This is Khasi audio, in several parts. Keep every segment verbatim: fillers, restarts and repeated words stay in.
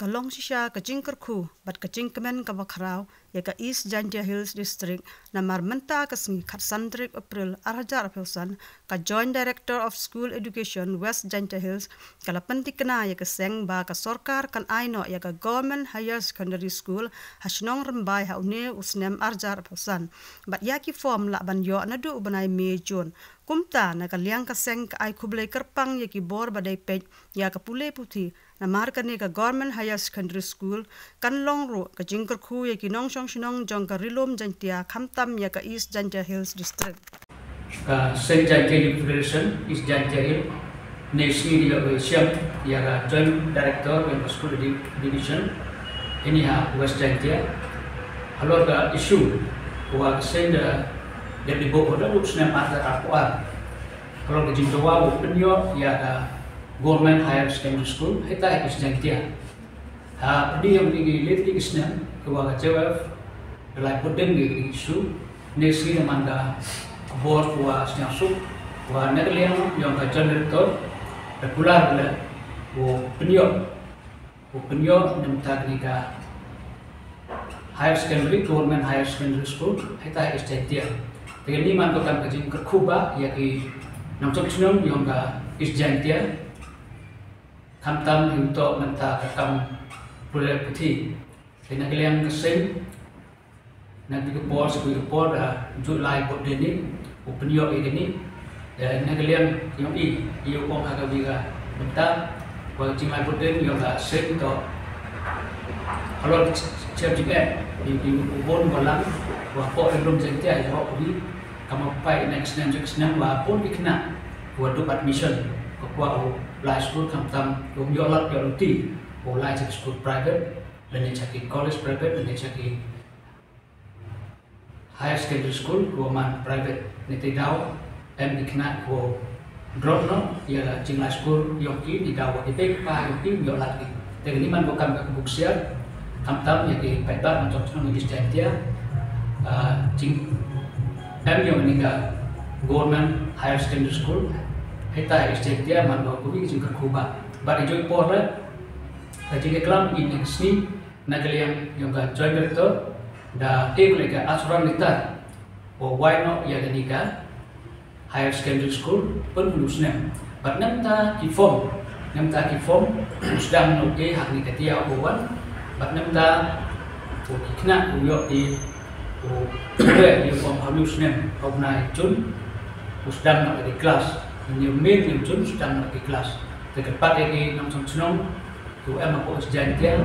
Ka long shisha ka jingkyrkhu bad ka jingkmen kaba khraw ïa ka East Jaintia Hills District, namar mynta ka sngi khatsan tarik April arhajar arphew san, ka Joint Director of School Education West Jaintia Hills ka la pynthikna ïa ka seng ba ka sorkar kan ai noh ïa ka Government Higher Secondary School ha shnong Rymbai ha une u snem arhajar arphew san, bad ïa ki form lah ban ïoh naduh u bnai May June. Kumta na ka liang ka seng ka ai khublei kyrpang ïa ki bor ba dei peit ïa ka pule puthi, namar kane ka Government Higher Secondary School kan long ruh ka jingkyrkhu ïa ki nongshong shnong jong ka Ri Lum Jaintia, khamtam ïa ka East Jaintia Hills District. Ka Seng Jaintia Youth Federation East Jaintia Hills ne sngi ki la ïashem ïa ka Joint Director jong ka School Edu-, Division hynne ha West Jaintia halor ka issue wa ka seng da dep dei buh ha u snem arhajar arphew ar halor ka jingdawa u pynïoh ïa ka Government Higher Secondary School hita ha East Jaintia. Ha pdeng ïa kine ki leit ki snem, ka wa ka J Y F ka la bud dien ïa kine ki issue, ne sngi da man ka bor ka wa sngewsuk, wa na ka liang jong ka Joint Director, ka kular le u pynïoh, u pynïoh na bynta kane ka Higher Secondary, Government Higher Secondary School hita ha East Jaintia. Te kane man ka kam ka jingkyrkhu ba ïa ki nongshong shnong jong ka East Jaintia, khamtam hynto na bynta ka kam pule puthi. Te na ka liang ka seng, na ki por sa ki por da ju la bud dien ïa u pynïoh ïa kane. Te na ka liang jong i, i u ong ha ka wi ka bynta wa ka jinglai bud dien jong ka seng to halor ka shem jingeh ïa u bun balang wa hapoh Ri Lum Jaintia ïa u wi. Ka mut peit next snem, next snem wa bun ki khynnah wa duh admission, ka kwah u lai skul khamtam, um ïoh lad ïoh lynti u lai sha ki skul private lane sha ki college private lane sha ki higher secondary school ka wa man private. Ne te daw em ki khynnah ka wa drop noh ïa ka jinglai skul jong ki, ne daw wa ki pei ki pa jong ki um ïoh lad ki. Te kane man ka kam ka buk siar, khamtam ïa ki paidbah nongshong shnong East Jaintia, ah, jing em jong kane ka Government Higher Secondary School hita ha East Jaintia man ka kawei ka jingkyrkhu ba. Bad ha kawei ka por le ka jingïaklam ïa kane ka sngi na ka liang jong ka Joint Director da ai khublei ka assurance letter wa wai noh ïa kane ka Higher Secondary School pyn u snem. Bad na bynta ki form, na bynta ki form u sdang noh ki ha kane ka taïew ba wan. Bad na bynta u ki khynnah u ïoh ki u pule ki form ha u snem ha u bnai June u sdang noh ki klas. Hynñiew May, hynñiew June u sdang noh ki klas. Te kyrpad ïa ki nongshong shnong ki wa em hapoh East Jaintia,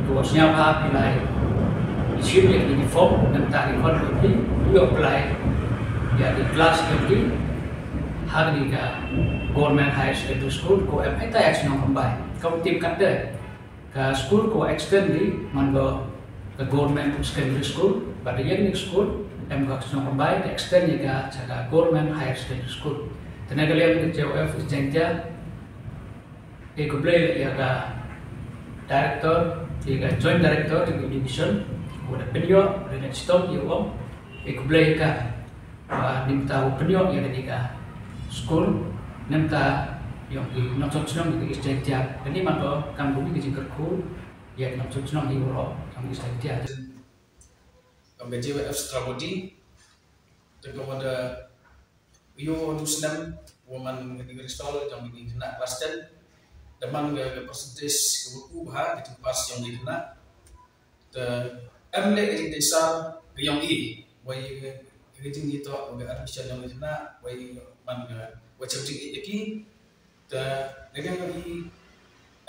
ki wa sngewbha phi lai shim ïa ki form na bynta ki khon jong phi, phi ïoh pynlait ïa ki klas jong phi ha kane ka Government Higher Secondary School ka wa em hita ha shnong Rymbai. Ka wa tip katne ka skul ka wa extend hi man ka, ka Government Secondary School, bad ïa kane ka skul em ka shnong Rymbai, ka extend ïa ka sha ka Government Higher Secondary School. Te na ka liang ka J Y F East Jaintia, ai khublei ïa ka Director, ïa ka Joint Director ïa ka Education, u da pynïoh, u da shitom ïa u, ai khublei ïa ka, ba na bynta u pynïoh ïa kane ka skul na bynta jong ki nongshong shnong ïa ka East Jaintia. Kane man ka kam kawei ka jingkyrkhu ïa ki nongshong shnong ïa u ro jong East Jaintia. Kam ka J Y F Central Body, te ka wa da ïoh u snem wa man ka degree stall jong ki khynnah klas ten. Da man ka, ka percentage ka wa ku bha ka jingpass jong ki khynnah. Te em leh ka jingtisa ka jong i wa i ka jingïatoh wa ka admission jong ki khynnah wa i man ka wa chem jingïeit ïa ki. Te na ka jong i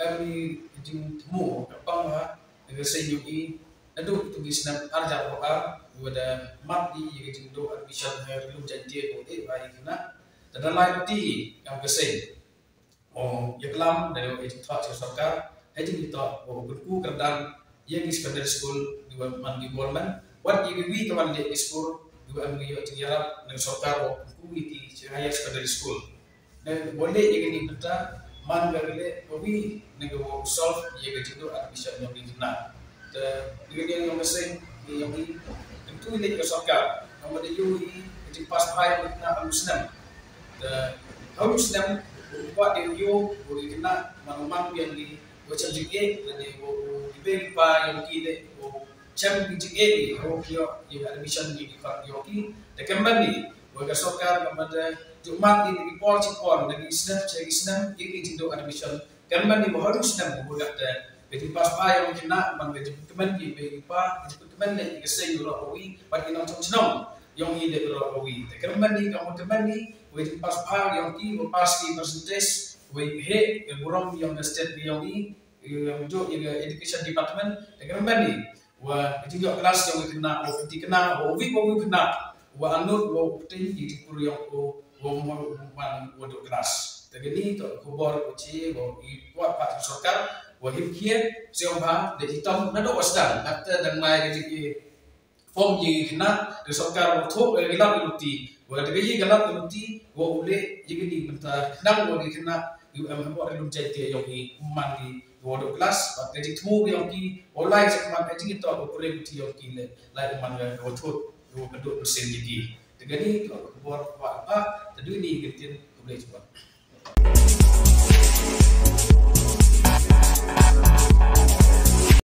em i jingthmu ka pang ha na ka seng jong i naduh tu ki snem arhajar arphew ar wa da mad i ïa ka jingduh admission ha Ri Lum Jaintia ko e wa i khynnah. Te da lai ti kam ka seng o ïaklam da i jingthoh sha sorkar ha jingïatoh wa u kyrkhu kyrdan ïa ki secondary school ki wa man ki government, wat ïa kiwi ki wan leh ki skul ki wa em ki ïoh jingïarap na ka sorkar wa u kyrkhu ïa ki higher secondary school. Na ka wa leh ïa kane bynta man ka leh kawi na ka wa solve ïa ka jingduh admission jong ki khynnah. Te ïa kane jong ka seng ïa kane kyntu ïa ka sorkar ka wa da ïoh ïa ka jingpass bha ïa ki khynnah ha u snem. Te ha u snem u kwah da ïoh u ri khynnah man u man biang ki Wa chem jingeh, lane wa u ibe ipa yong ki de, wa chem jingeh, wa ïoh ïa admission ïa ki khon yong ki. Te kyrmen ïa wa ka sorkar ka mada jukmat ïa ki por chi por, lane ki snem chi ki snem, ïa ki jingduh admission. Kyrmen ïa wa haduh snem wa kat te ka jingpass bha yong ki khynnah, man ka jingkmen ïa ibe ipa, ka jingkmen ïa ka seng yong u wi, bad ki nongchong chnong yong i de u wi. Te kyrmen ïa ka, kyrmen ïa wa jingpass bha yong ki, wa pass ki percentage, wa heh ka burom yong ka state yong i, ïa, ïa, ïa ka education department, te kyrmen ïa wa ka jingïoh klas yong ki khynnah, wa ka jingkhynnah, wa u wi, wa u khynnah, wa anud, wa u pynting, ïa ka jingpur yong u, wa u man, wa duh klas. Te kani toh ka khubor wa chi, wa i kwah pat sorkar, wa him khie, sngewbha, da jitom, naduh wa sdang, kata dang lai ka jingïa form ïa ki khynnah, ka sorkar wa thoh ïa ki lad ki luti. Wa da ka ïa ki lad ki luti, wa u leh ïa kini mynta khnang wa ki khynnah, ïa u em hynrei lum Jaiñtia yong i, man ki wa duh klas, bad ka jingthmu yong ki, wa lai ka jingman ka jingitoh, wa pule luti yong ki leh, lai man ka wa thut, wa ka duh percent ïa ki. Te kani toh ka khubor wa pa, te duni ka ktien, khublei shibun.